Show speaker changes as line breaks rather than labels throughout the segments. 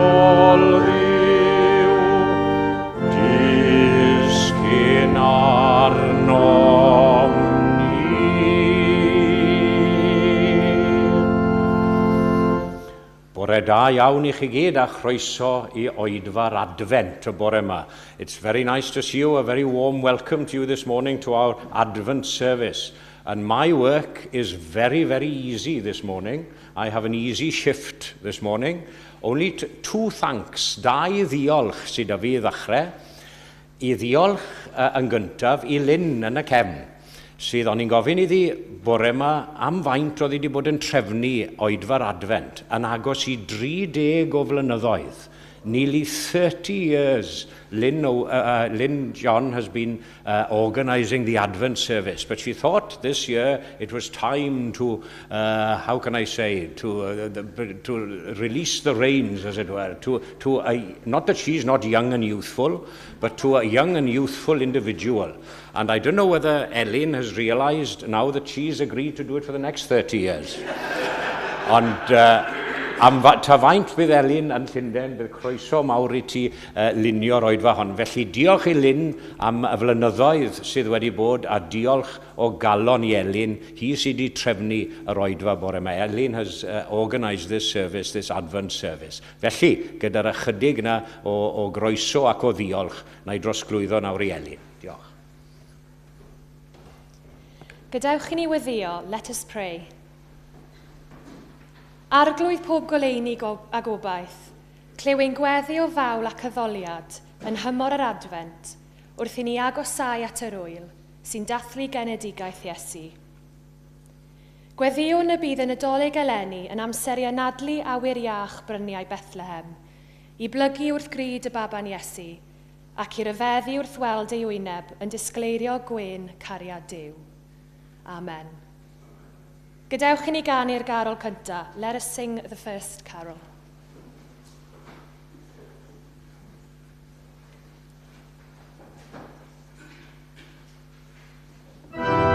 ôl Dduw, disgyn arnom ni. Bore da iawn i chi gyd a chroeso i oedfa'r Advent y bore yma. It's very nice to see you. A very warm welcome to you this morning to our Advent service. And my work is very, very easy this morning. I have an easy shift this morning. Only two thanks, dau ddiolch sydd â fi i ddechrau. I ddiolch yn gyntaf i Lynn yn y cefn, sydd o'n i'n gofyn iddi bore yma am faint oedd hi wedi bod yn trefnu oedfa'r Advent yn agos i 30 o flynyddoedd. Nearly 30 years Lynn John has been organising the Advent service, but she thought this year it was time to, how can I say, to release the reins, as it were, not that she's not young and youthful, but to a young and youthful individual. And I don't know whether Elin has realised now that she's agreed to do it for the next 30 years. Ond am ta faint bydd Elin yn Llundain, bydd croeso mawr i ti lunio'r oedfa hon. Felly diolch i Lynn am y flynyddoedd sydd wedi bod, a diolch o galon i Elin, hi sydd wedi trefnu yr oedfa bore yma. Elin has organised this service, this Advent service. Felly, gyda'r ychydig yna o groeso ac o ddiolch, na i drosglwyddo nawr i Elin. Diolch.
Gadewch i ni weddïo, let us pray. Arglwydd pob goleuni a gobaith, clyw ein gweddi o fawl ac addoliad yn nhymor yr Adfent, wrth i ni agosáu at yr ŵyl sy'n dathlu genedigaeth Iesu. Gweddïwn y bydd y Nadolig eleni yn amser i anadlu awyr iach bryniau Bethlehem, i blygu wrth grud y baban Iesu, ac i ryfeddu wrth weld ei wyneb yn disgleirio gwên cariad Duw. Amen. Gadewch i ni ganu'r garol cyntaf. Let us sing the first carol.
Amen.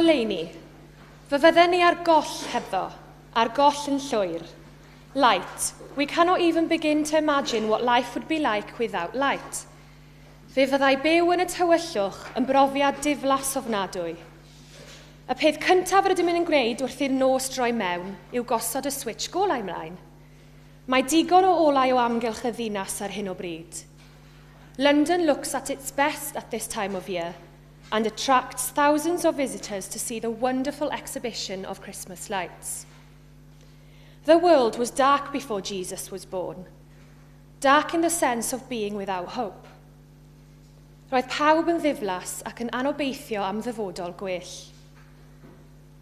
Goleuni. Fe fydden ni ar goll hebddo, ar goll yn llwyr. Light. We cannot even begin to imagine what life would be like without light. Fe fyddai byw yn y tywyllwch yn brofiad diflas ofnadwy. Y peth cyntaf rydym yn gwneud wrth i'r nos droi mewn yw gosod y switch golau mlaen. Mae digon o olau o amgylch y ddinas ar hyn o bryd. London looks at its best at this time of year and attracts thousands of visitors to see the wonderful exhibition of Christmas lights. The world was dark before Jesus was born, dark in the sense of being without hope. Roedd pawb yn ddiflas ac yn anobeithio am ddyfodol gwell.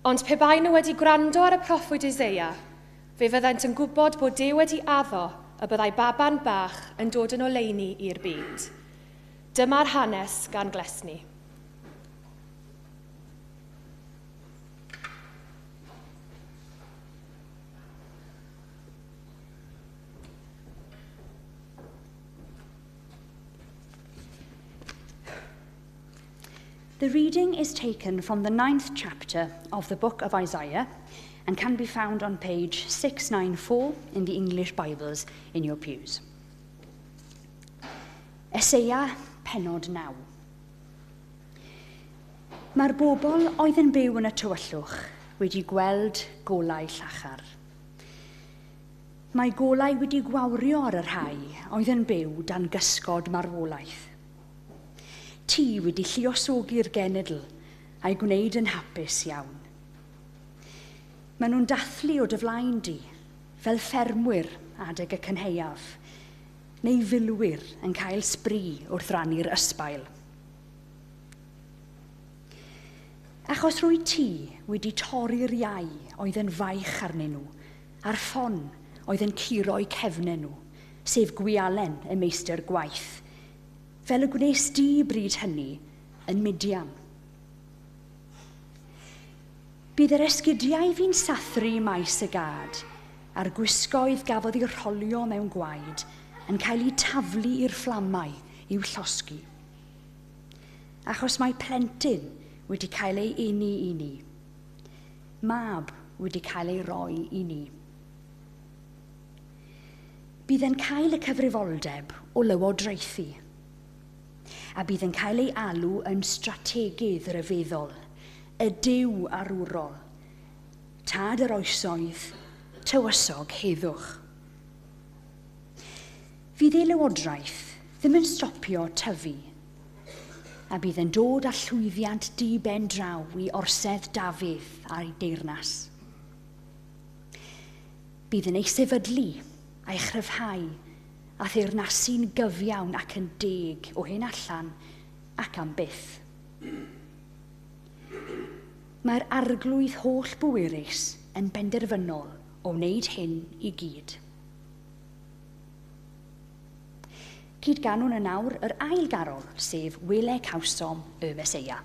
Ond pe bai nhw wedi gwrando ar y proffwyd Isaiah, fe fyddent yn gwybod bod Duw wedi addo y byddai baban bach yn dod yn oleuni i'r byd. Dyma'r hanes gan Glesni.
The reading is taken from the ninth chapter of the book of Isaiah and can be found on page 694 in the English Bibles in your pews. Eseia, pennod 9. Mae'r bobl oedd yn byw yn y tywyllwch wedi gweld golau llachar. Mae golau wedi gwawrio ar y rhai oedd yn byw dan gysgod marwolaeth. Ti wedi lluosogi'r genedl a'i gwneud yn hapus iawn. Maen nhw'n dathlu o dy flaen di, fel ffermwyr adeg y cynhaeaf, neu filwyr yn cael sbri wrth rannu'r ysbail. Achos rwy ti wedi torri'r iau oedd yn faich arnyn nhw, a'r ffon oedd yn curo'u cefnau nhw, sef gwialen y meistr gwaith, fel y gwnes di bryd hynny yn Midian. Bydd yr esgidiau fi'n sathru maes y gad, a'r gwisgoedd gafodd eu rholio mewn gwaed yn cael eu taflu i'r fflamau i'w llosgi. Achos mae plentyn wedi cael ei eni i ni, mab wedi cael ei roi i ni. Bydd yn cael y cyfrifoldeb o lywodraethu, a bydd yn cael ei alw yn strategydd ryfeddol, y Duw arwrol, tad yr oesoedd, tywysog heddwch. Fydd ei lywodraeth ddim yn stopio tyfu, a bydd yn dod â llwyddiant di-ben draw i orsedd Dafydd a'i deyrnas. Bydd yn ei sefydlu a'i chryfhau a theyrnasu'n gyfiawn ac yn deg o hyn allan ac am byth. Mae'r Arglwydd holl bwerus yn benderfynol o wneud hyn i gyd. Cyd-ganwn yn awr yr ail garol, sef Wele Cawsom y Meseia.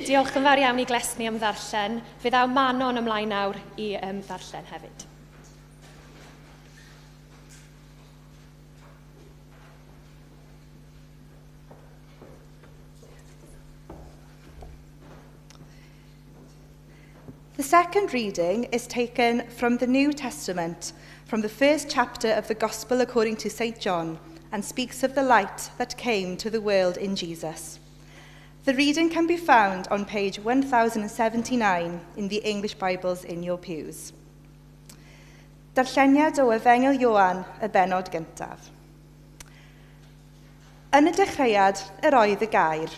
Diolch yn fawr iawn i Glesni am ddarllen. Fe ddaw Manon ymlaen nawr i ddarllen hefyd.
The second reading is taken from the New Testament, from the first chapter of the Gospel according to St. John, and speaks of the light that came to the world in Jesus. The reading can be found on page 1079 in the English Bibles in your pews. Darlleniad o Efengyl Ioan, y bennod gyntaf. Yn y dechreuad, yr oedd y gair.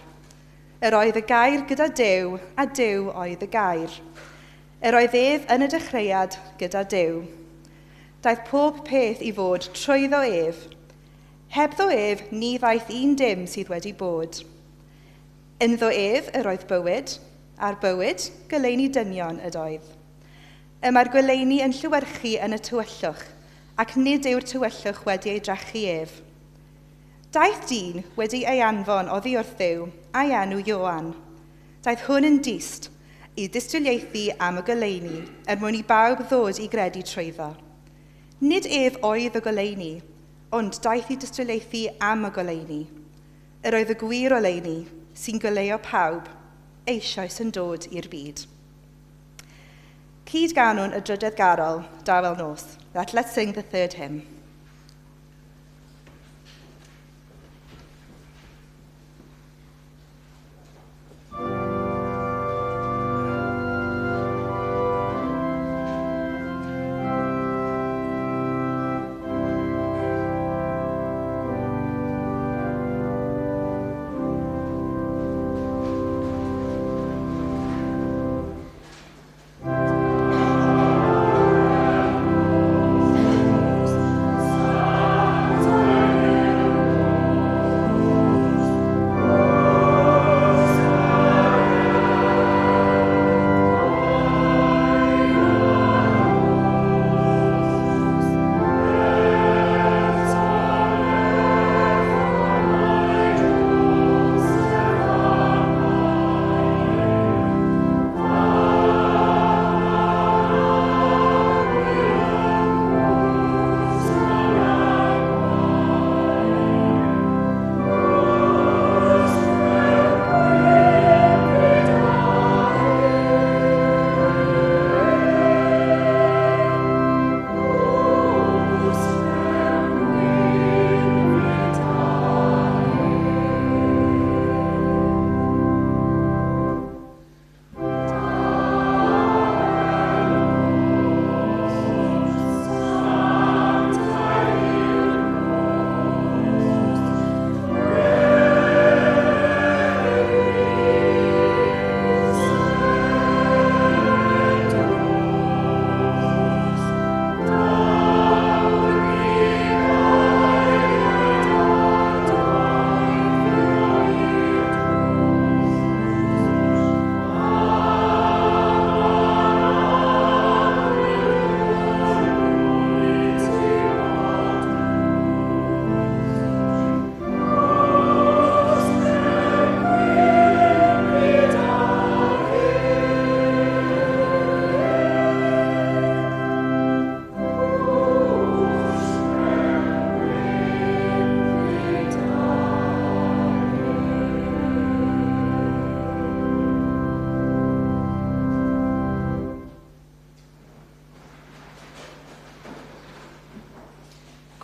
Yr oedd y gair gyda Duw, a Duw oedd y gair. Yr oedd ef yn y dechreuad gyda Duw. Daeth pob peth i fod trwyddo ef. Hebddo ef, ni ddaeth un dim sydd wedi bod. Ynddo ef yr oedd bywyd, a'r bywyd goleuni dynion ydoedd. Y mae'r goleuni yn llewyrchu yn y tywyllwch, ac nid yw'r tywyllwch wedi ei drechu ef. Daeth dyn wedi ei anfon oddi wrth Dduw, a'i enw Ioan. Daeth hwn yn dyst i ddistyliaethu am y goleuni, er mwyn i bawb ddod i gredu trwyddo. Nid ef oedd y goleuni, ond daeth i dystiolaethu am y goleuni. Yr oedd y gwir oleuni, sy'n goleuo pawb, eisoes yn dod i'r byd. Cyd ganwn y drydedd garol, Dawel Nos. Let's sing the third hymn.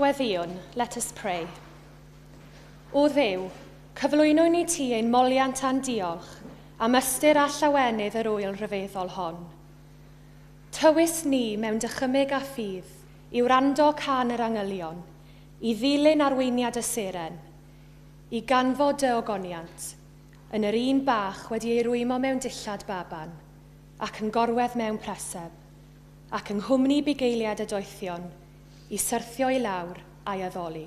Gweddïwn, let us pray. O Dduw, cyflwynwn i ti ein moliant a'n diolch am ystyr a llawenydd yr ŵyl ryfeddol hon. Tywys ni mewn dychymyg a ffydd i wrando cân yr angylion, i ddilyn arweiniad y seren, i ganfod dy ogoniant, yn yr un bach wedi ei rwymo mewn dillad baban, ac yn gorwedd mewn preseb, ac yng nghwmni bugeiliad y doethion, i syrthio i lawr a'i addoli.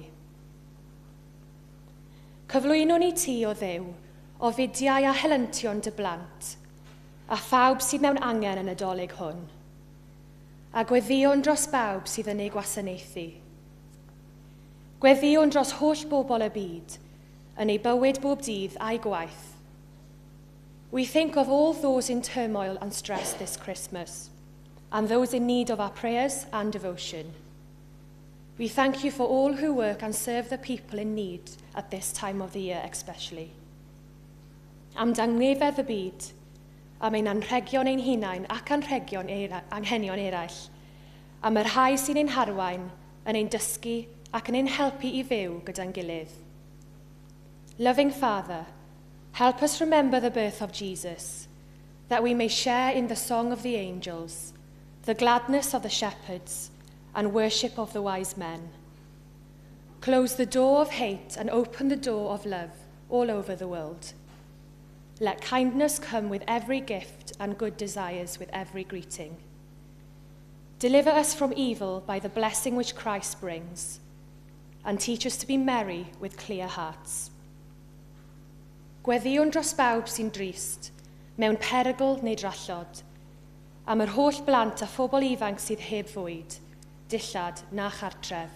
Cyflwynwn i ti, o Dduw, ofidiau a helyntion dy blant, a phawb sydd mewn angen yn y Dolig hwn, a gweddïwn dros bawb sydd yn ei gwasanaethu. Gweddïwn dros holl bobl y byd, yn ei bywyd bob dydd a'i gwaith. We think of all those in turmoil and stress this Christmas, and those in need of our prayers and devotion. We thank you for all who work and serve the people in need at this time of the year especially. Am dangnefedd y byd, am ein anrhegion ein hunain ac anrhegion anghenion eraill, am y rhai sy'n ein harwain, yn ein dysgu ac yn ein helpu i fyw gyda'n gilydd. Loving Father, help us remember the birth of Jesus, that we may share in the song of the angels, the gladness of the shepherds, and worship of the wise men. Close the door of hate and open the door of love all over the world. Let kindness come with every gift and good desires with every greeting. Deliver us from evil by the blessing which Christ brings, and teach us to be merry with clear hearts. Gweddïwn dros bawb sy'n drist, mewn perygl neu drallod, am yr holl blant a phobl ifanc sydd heb fwyd, dillad na chartref.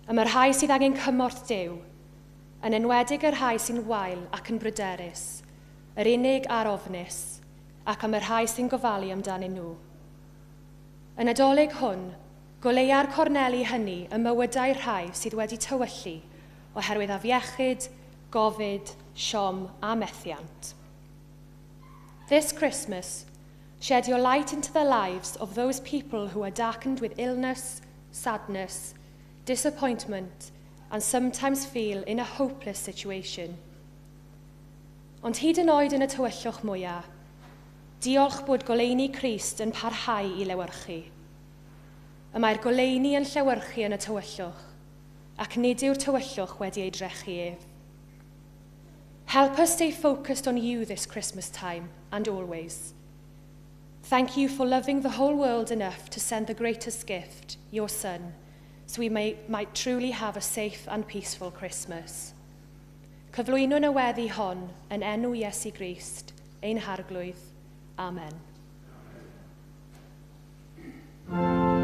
Am y rhai sydd angen cymorth Duw, yn enwedig y rhai sy'n wael ac yn bryderus, yr unig a'r ofnus, ac am y rhai sy'n gofalu amdanyn nhw. Y Nadolig hwn, goleua'r corneli hynny ym mywydau rhai sydd wedi tywyllu oherwydd afiechyd, gofid, siom a methiant. This Christmas, shed your light into the lives of those people who are darkened with illness, sadness, disappointment, and sometimes feel in a hopeless situation. Ond hyd yn oed yn y tywyllwch mwyaf, diolch bod goleuni Crist yn parhau i lewyrchu. Y mae'r goleuni yn llewyrchu yn y tywyllwch, ac nid yw'r tywyllwch wedi ei drechu ef. Help us stay focused on you this Christmas time and always. Thank you for loving the whole world enough to send the greatest gift, your Son, so we might truly have a safe and peaceful Christmas. Cyflwynwn y weddi hon yn enw Iesu Grist, ein Harglwydd. Amen. Amen.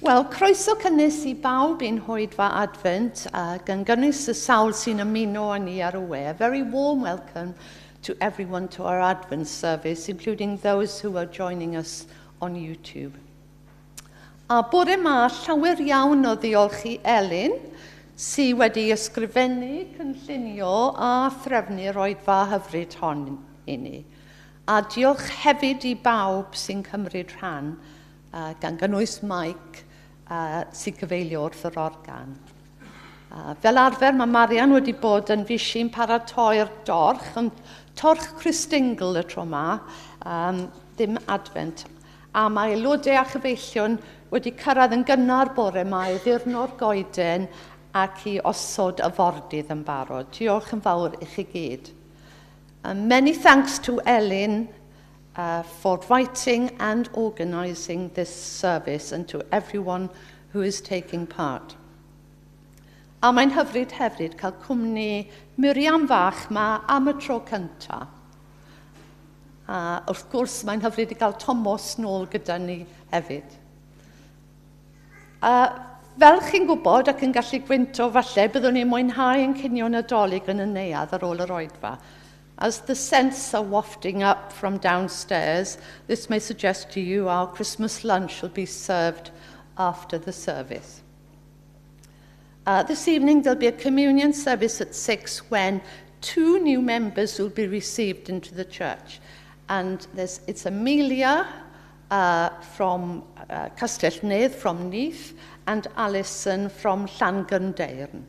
Wel, croeso cynnes i bawb i'n hoedfa Advent, gan gynnwys y sawl sy'n ymuno â ni ar y we. A very warm welcome to everyone to our Advent service, including those who are joining us on YouTube. A bore ma, llawer iawn o ddiolch i Elin, sydd wedi ysgrifennu, cynllunio a threfnu'r oedfa hyfryd hon i ni. A diolch hefyd i bawb sy'n cymryd rhan, gan gynnwys Mike, sy'n cyfeilio wrth yr organ. Fel arfer, mae Marian wedi bod yn fisi'n paratoi'r dorch, ond torch Christingle y tro yma, ddim Advent. A mae aelodau a chyfeillion wedi cyrraedd yn gynnar bore yma i ddirno'r goeden ac i osod y fordydd yn barod. Diolch yn fawr i chi gyd. Many thanks to Elin for writing and organising this service and to everyone who is taking part. A mae'n hyfryd hefyd cael cwmni Miriam fach ma am y tro cyntaf. A wrth gwrs mae'n hyfryd i gael Tomos nôl gyda ni hefyd. Fel chi'n gwybod ac yn gallu gwynto falle, byddwn ni'n mwynhau yn cinio Nadolig yn y neuadd ar ôl yr oedfa. As the scents are wafting up from downstairs, this may suggest to you our Christmas lunch will be served after the service. This evening there'll be a communion service at 6 when 2 new members will be received into the church. And it's Amelia from Castell Nedd, from Neath, and Alison from Llangyndeyrn.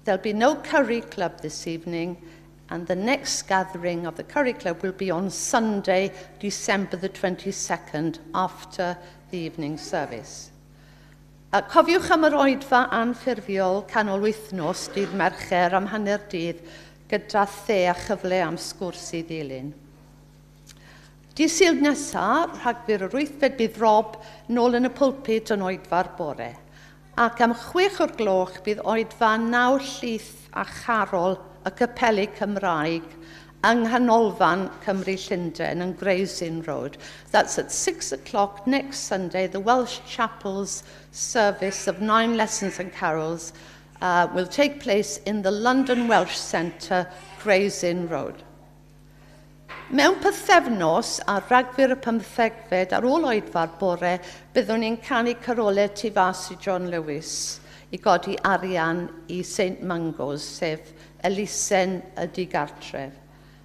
There'll be no curry club this evening, and the next gathering of the curry club will be on Sunday, December the 22nd, after the evening service. Cofiwch am yr oedfa anffurfiol canol wythnos dydd Mercher am hanner dydd gyda the a chyfle am sgwrs i ddilyn. Dydd Sul nesaf, Rhagfyr yr 8fed, bydd Rob nôl yn y pulpit yn oedfa'r bore. Ac am 6:00 bydd oedfa 9 llith a charol y Capeli Cymraeg yng Nghanolfan Cymru Llundain yn Gray's Inn Road. That's at 6 o'clock next Sunday. The Welsh Chapel's service of 9 lessons and carols will take place in the London Welsh Centre, Gray's Inn Road. Mewn pythefnos ar Ragfyr y 15fed ar ôl oedfa'r bore, byddwn ni'n canu carolau tu fas i John Lewis i godi arian i St Mungo's, sef elusen y digartref.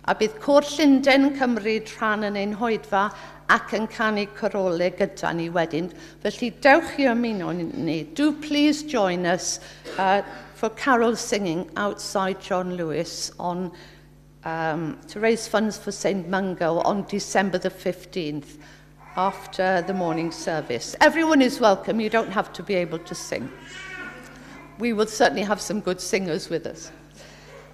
A bydd Côr Llundain yn cymryd rhan yn ein hoedfa ac yn canu carolau gyda ni wedyn. Felly dewch i ymuno ni. Do please join us for carol singing outside John Lewis on to raise funds for St Mungo on December the 15th after the morning service. Everyone is welcome. You don't have to be able to sing. We will certainly have some good singers with us.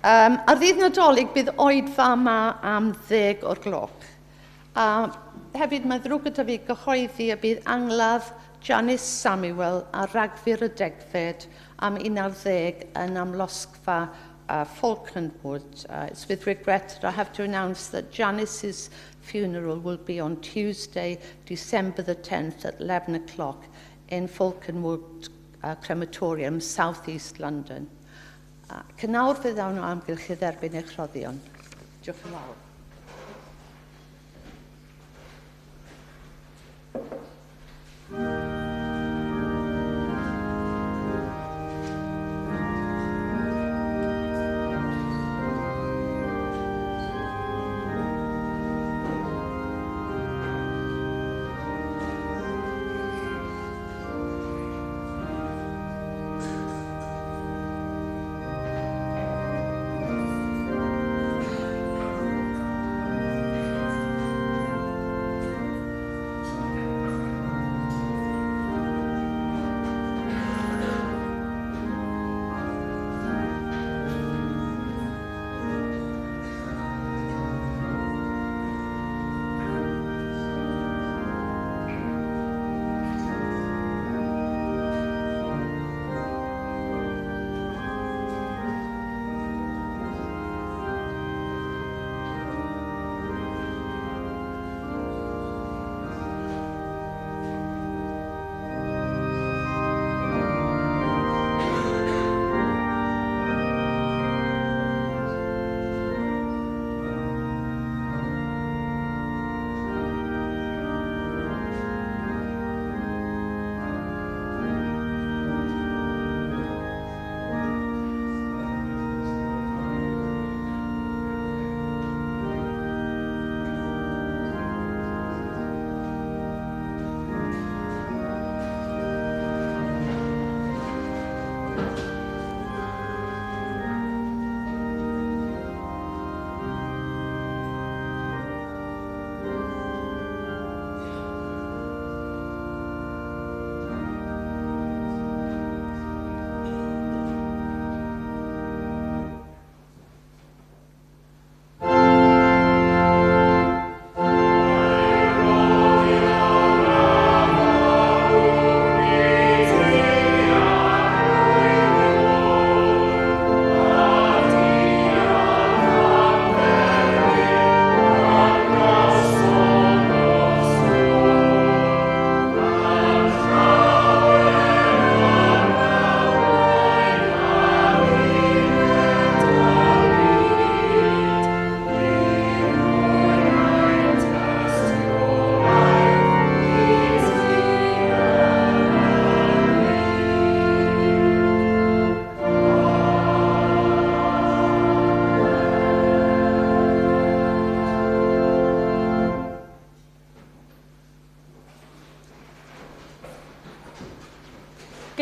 Ar ddydd Nadolig bydd oedfa yma am 10:00. A hefyd mae ddrwg gyda fi gyhoeddi y bydd angladd Janice Samuel ar Ragfyr y 10fed am 11 yn amlosgfa Falconwood. It's with regret that I have to announce that Janice's funeral will be on Tuesday, December the 10th at 11 o'clock in Falconwood Crematorium, South East London. Ac yn awr fe ddawn o amgylch i dderbyn eich rhoddion. Diolch yn fawr.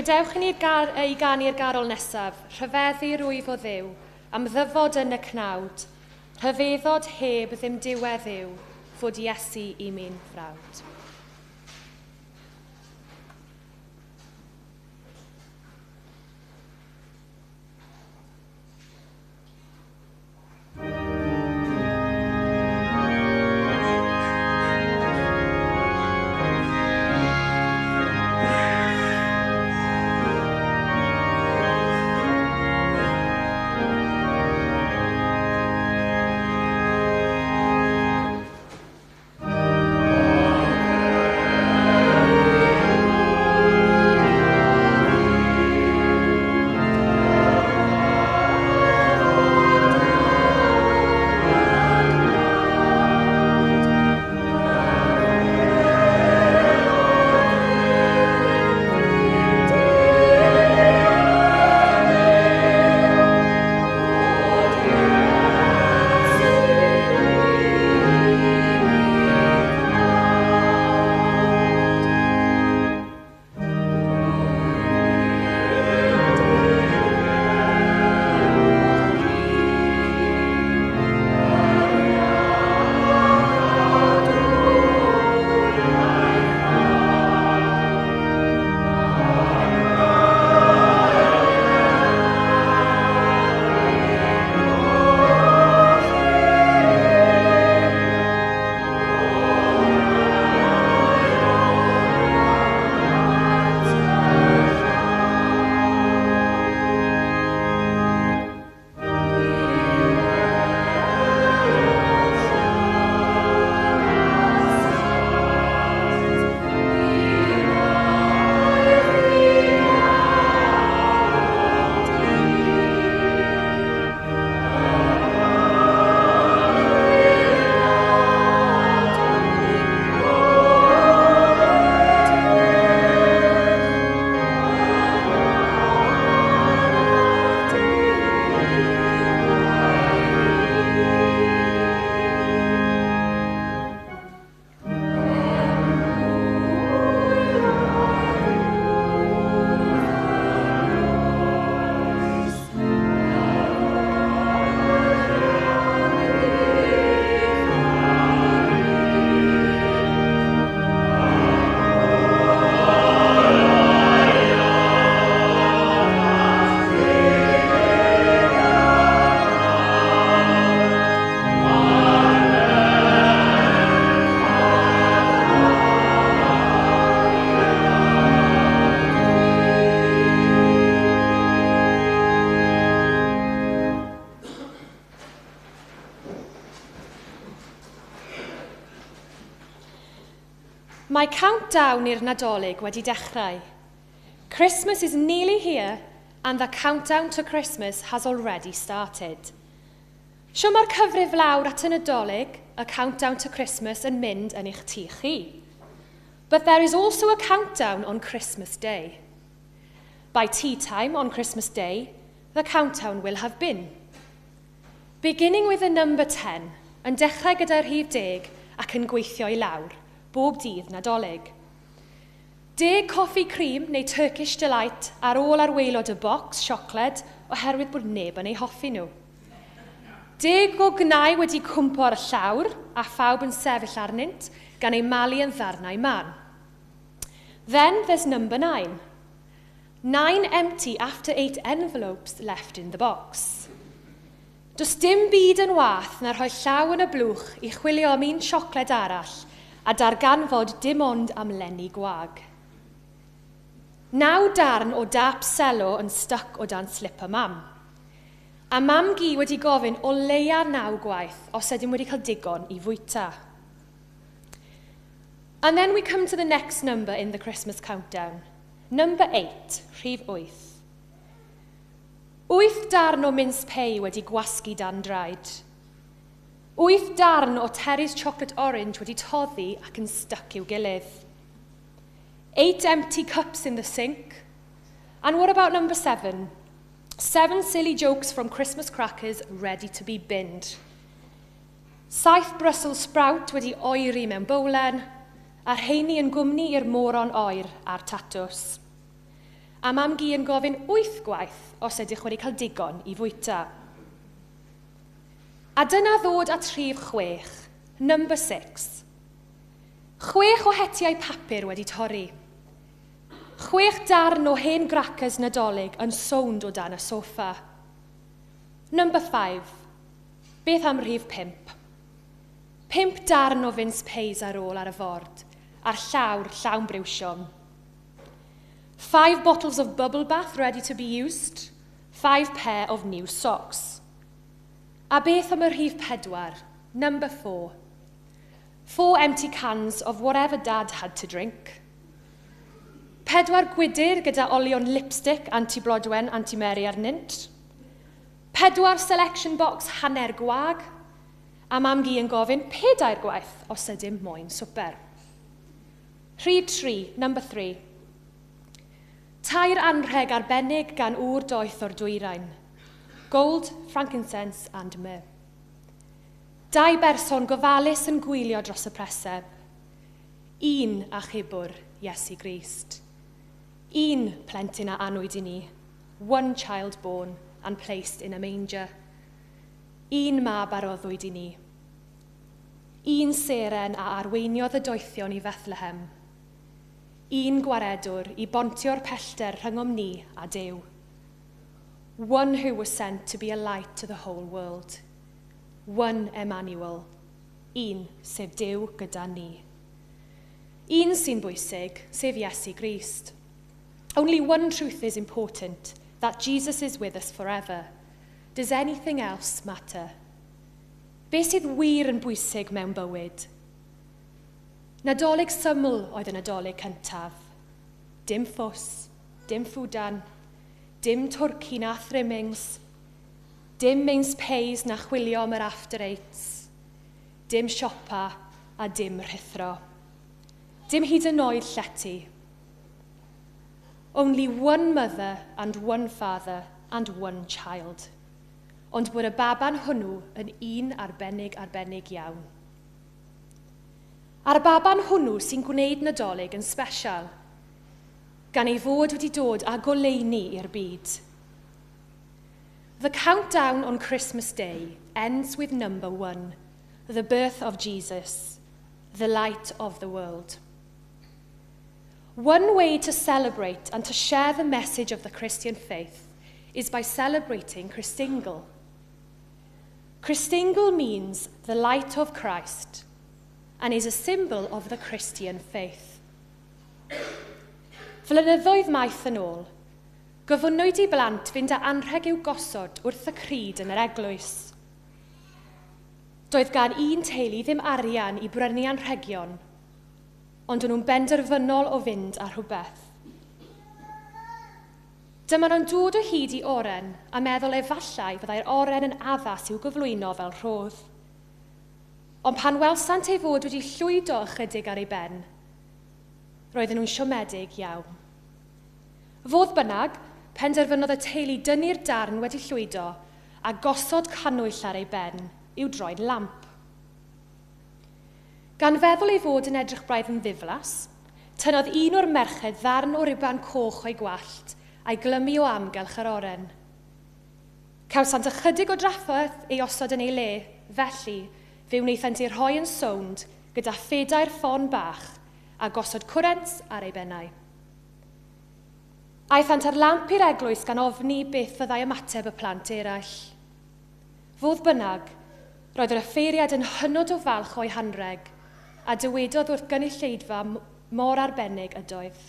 Gadewch i ni i ganu'r garol nesaf, rhyfeddu rwyf o Dduw, am ddyfod yn y cnawd, rhyfeddod heb ddim diwedd yw, fod Iesu i mi'n frawd. Mae countdown i'r Nadolig wedi dechrau. Christmas is nearly here and the countdown to Christmas has already started. Shwd mae'r cyfrif lawr at y Nadolig, y countdown to Christmas, yn mynd yn eich tŷ chi? But there is also a countdown on Christmas Day. By tea time on Christmas Day, the countdown will have been. Beginning with the number 10, yn dechrau gyda'r rhif 10 ac yn gweithio i lawr, bob dydd Nadolig. 10 coffi cream neu Turkish Delight ar ôl ar waelod y bocs siocled oherwydd bod neb yn ei hoffi nhw. 10 o gnau wedi cwmpo ar y llawr a phawb yn sefyll arnynt gan eu malu yn ddarnau mân. Then there's number 9. 9 empty after 8 envelopes left in the box. Does dim byd yn wath na rhoi llaw yn y blwch i chwilio am un siocled arall a darganfod dim ond amlenni gwag. 9 darn o dâp selo yn stuck o dan slipper mam. A mam-gu wedi gofyn o leia 9 gwaith os ydym wedi cael digon i fwyta. And then we come to the next number in the Christmas countdown. Number 8, rhif 8. 8 darn o mince pie wedi gwasgu dan draed. 8 darn o Terry's Chocolate Orange wedi toddi ac yn stuck i'w gilydd. 8 empty cups in the sink. And what about number 7? 7 silly jokes from Christmas crackers ready to be binned. 7 Brussels sprout wedi oeri mewn bowlen, a'r rheini yn gwmni i'r moron oer a'r tatws. A mam-gu yn gofyn wyth gwaith os ydych wedi cael digon i fwyta. A dyna ddod at rhif 6, number 6. 6 o hetiau papur wedi torri. 6 darn o hen grackers Nadolig yn sownd o dan y soffa. Number 5. Beth am rhif 5? 5 darn o mince pies ar ôl ar y ford, a'r llawr llawn briwsion. 5 bottles of bubble bath ready to be used. 5 pair of new socks. A beth am y rhif 4? Number 4. 4 empty cans of whatever Dad had to drink. 4 gwydr gyda olion lipstick anti-Blodwen, anti-Mary arnynt. 4 selection box hanner gwag. A mam-gu yn gofyn 4 gwaith os ydym moyn swper. Rhif 3, number 3. 3 anrheg arbennig gan ŵr doeth o'r dwyrain. Gold, frankincense and myrrh. 2 berson gofalus yn gwylio dros y preseb. Un achubwr, Iesu Grist. Un plentyn a anwyd i ni. One child born and placed in a manger. Un mab a roddwyd i ni. Un seren a arweiniodd y doethion i Bethlehem. Un gwaredwr i bontio'r pellter rhyngom ni a Duw. One who was sent to be a light to the whole world. One Emmanuel. Un, sef Duw gyda ni. Un sy'n bwysig, sef Iesu Grist. Only one truth is important, that Jesus is with us forever. Does anything else matter? Be sydd wir yn bwysig mewn bywyd? Nadolig syml oedd y Nadolig cyntaf. Dim ffws, dim ffwdan, dim twrci na thrimmings, dim mince pies na chwilio am yr after eights, dim siopa a dim rhuthro. Dim hyd yn oed llety. Only one mother and one father and one child. Ond bod y baban hwnnw yn un arbennig arbennig iawn. A'r baban hwnnw sy'n gwneud Nadolig yn special, gan ei fod wedi dod â goleuni i'r byd. The countdown on Christmas Day ends with number 1, the birth of Jesus, the light of the world. One way to celebrate and to share the message of the Christian faith is by celebrating Christingle. Christingle means the light of Christ and is a symbol of the Christian faith. Flynyddoedd maith yn ôl, gofynnwyd i blant fynd â anrheg i'w gosod wrth y crud yn yr eglwys. Doedd gan un teulu ddim arian i brynu anrhegion, ond o'n nhw'n benderfynol o fynd â rhywbeth. Dyma nhw'n dod o hyd i oren a meddwl efallai fyddai'r oren yn addas i'w gyflwyno fel rhodd. Ond pan welsant ei fod wedi llwydo ychydig ar ei ben, roedden nhw'n siomedig iawn. Fodd bynnag, penderfynodd y teulu dynnu'r darn wedi llwydo a gosod cannwyll ar ei ben i'w droi'n lamp. Gan feddwl ei fod yn edrych braidd yn ddiflas, tynnodd un o'r merched ddarn o ruban coch o'i gwallt a'i glymu o amgylch yr oren. Cawsant ychydig o drafferth ei osod yn ei le, felly fe wnaethant ei rhoi yn sownd gyda 4 ffon bach a gosod cwrent ar ei bennau. Aethant ar lamp i'r eglwys gan ofni beth fyddai ymateb y plant eraill. Fodd bynnag, roedd yr offeiriad yn hynod o falch o'i hanreg a dywedodd wrth gynulleidfa mor arbennig ydoedd.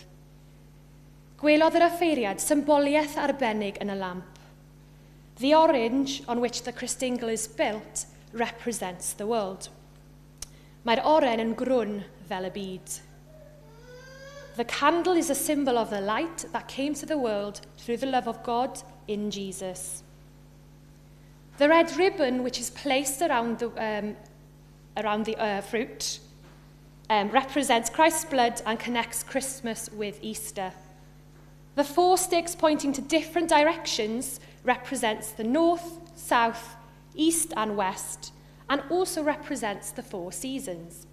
Gwelodd yr offeiriad symboliaeth arbennig yn y lamp. The orange on which the Christingle is built represents the world. Mae'r oren yn grwn fel y byd. The candle is a symbol of the light that came to the world through the love of God in Jesus. The red ribbon, which is placed around the fruit, represents Christ's blood and connects Christmas with Easter. The 4 sticks pointing to different directions represents the north, south, east and west, and also represents the 4 seasons.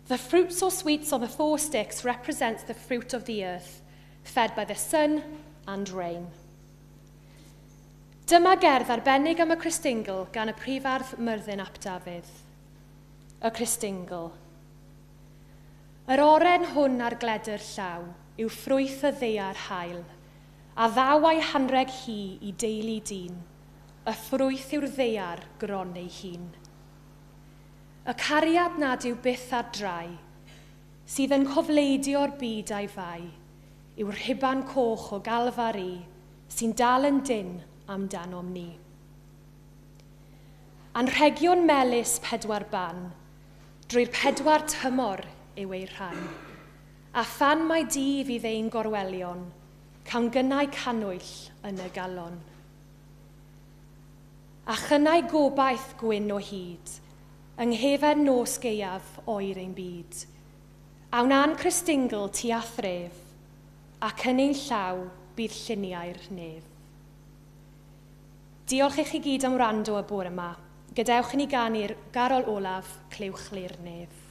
The fruits or sweets on the 4 sticks represents the fruit of the earth, fed by the sun and rain. Dyma gerdd arbennig am y Cristingle gan y prifardd Myrddin ap Dafydd. Y Cristingle. Yr oren hwn ar gledr llaw yw ffrwyth y ddaear hael, a ddaw a'i hanreg hi i deulu dyn, y ffrwyth yw'r ddaear gron ei hun. Y cariad nad yw byth ar drai, sydd yn cofleidio'r byd a'i fai, yw'r rhuban coch o Galfari sy'n dal yn dynn amdanom ni. Anrhegion melys pedwar ban, drwy'r pedwar tymor yw ei rhan. A phan mae di fydd ein gorwelion, cawn gynnau cannwyll yn y galon. A chynnau gobaith gwyn o hyd, yng nghefen nos gaeaf oer ein byd. Awn â'n Cristingle tua thref, ac yn ein llaw bydd lluniau'r nef. Diolch i chi gyd am wrando y bore yma. Gadewch i ni ganu'r garol olaf, Clywch Lu'r Nef.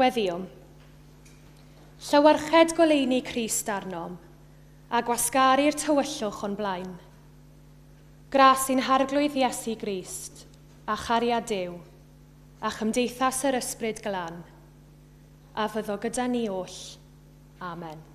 Gweddïwn. Llywarched goleuni Crist arnom, a gwasgaru'r tywyllwch o'n blaen. Gras i'n harglwydd Iesu Grist, a chariad Duw, a chymdeithas yr Ysbryd Glân, a fyddo gyda ni oll. Amen.